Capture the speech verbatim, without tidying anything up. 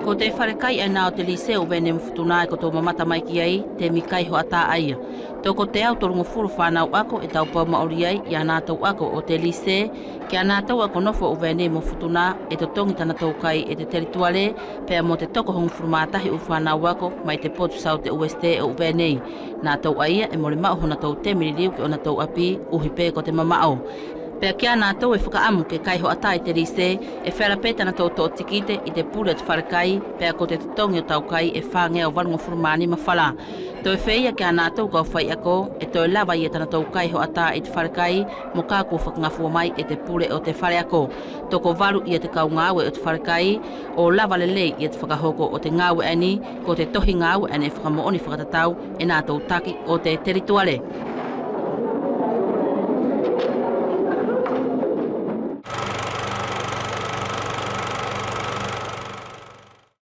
Ko te fale kai ʻaenā ʻo te lise ʻo ʻUvea nei mo Futuna ʻe kotou mamata mai ki ai, temi kai hoʻatā ʻaia. Toko teau tolugofulu fanau ako ʻe taupau maʻuli ai ia natou ako ʻo te lise, kia natou ako nofo ʻo ʻUvea nei mo Futuna ʻe totogi tanatou kai e te telituale, pea mo te toko hogofulu ma tahi ʻu fanau ako mai te potu Saute Uesite ʻo ʻUvea nei. Natou ʻaia ʻe mole maʻu honatou temi liliu ki ʻonatou ʻapi, ʻuhi pe ko te mamaʻo. Pea kia natou ʻe fakaʻamu ke kai hoʻatā ʻi te lise, ʻe feala pe tanatou toʻo tikite ʻi te pule ʻo te fale kai, pea ko te totogi ʻo tau kai ʻe fageau valugofulu ma nima fala. Toe feia kia natou kau faiako, ʻe toe lava ia tanatou kai hoʻatā ʻi te fale kai, moka kua fakagafua mai e te pule ʻo te fale ako. Toko valu ia te kau gaue ʻo te fale kai, ʻo lava lelei ia te fakahoko ʻo te gaue ʻaeni, ko te tohi gaue ʻaena ʻe fakamoʻoni fakatatau e natou taki ʻo te telituale.